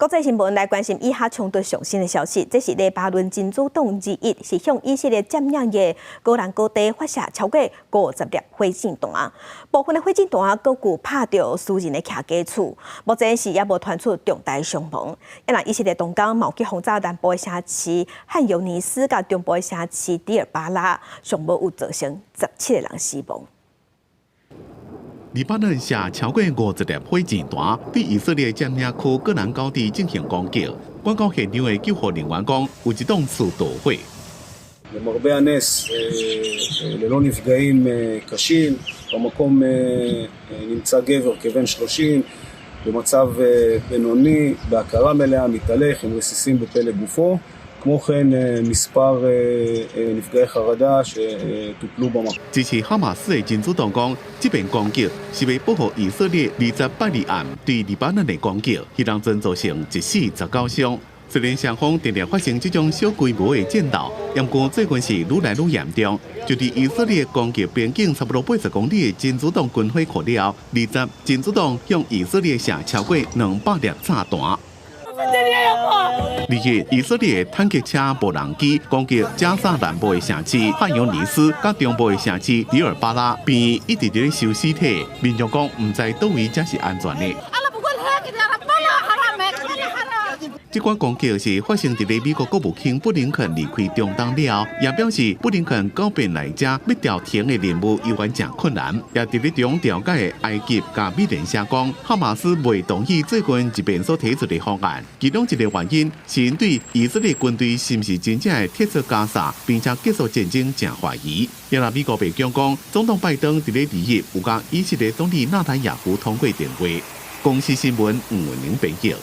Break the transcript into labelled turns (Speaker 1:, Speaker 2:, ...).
Speaker 1: 國際新聞來關心以哈衝突上新的消息，這是黎巴嫩真主黨21是向以色列佔領的戈蘭高地發射超過50粒火箭彈，部分的火箭彈閣有拍著私人的徛家厝，目前是猶無傳出重大傷亡。啊，以色列同工嘛去轟炸南部的城市漢尤尼斯佮中部的城市迪爾巴拉，上無有造成17個人死亡。
Speaker 2: 黎巴嫩射超過50粒火箭彈，對以色列佔領區戈蘭高地進行攻擊。趕到現場的救護人員講，有一棟厝著火。
Speaker 3: למרבה הנס, ללא נפגעים קשים, במקום נמצא גבר כבן 30, במצב בינוני, בהכרה מלאה, מתהלך עם רסיסים בפלג גופו. כמו כן מספר נפגעי חרדה שטופלו במקום.
Speaker 2: 支持哈馬斯的真主黨講，這遍攻擊是欲報復以色列28日暗對黎巴嫩的攻擊，彼當陣造成一死19傷。雖然雙方定定發生這種小規模的戰鬥，毋過最近是愈來愈嚴重。就佇以色列攻擊邊境差不多80公里的真主黨軍火庫了後，二十真主黨向以色列射超過200粒炸彈。2日，以色列坦克車無人機攻擊加薩南部的城市漢尤尼斯，佮中部的城市迪爾巴拉，邊一直佇咧收屍體，民眾講毋知佗位才是安全的。這款攻擊是發生佇咧美國國務卿布林肯離開中東了後，也表示布林肯狡辯來遮欲調停的任務猶原誠困難。也佇咧中調解的埃及佮美聯社講，哈馬斯袂同意最近一遍所提出的方案，其中一個原因是𪜶對以色列軍隊是毋是真正會撤出加薩，並且結束戰爭誠懷疑。也若美國白宮講，總統拜登佇咧2日有佮以色列總理納坦雅胡通過電話。公視新聞吳文玲編譯。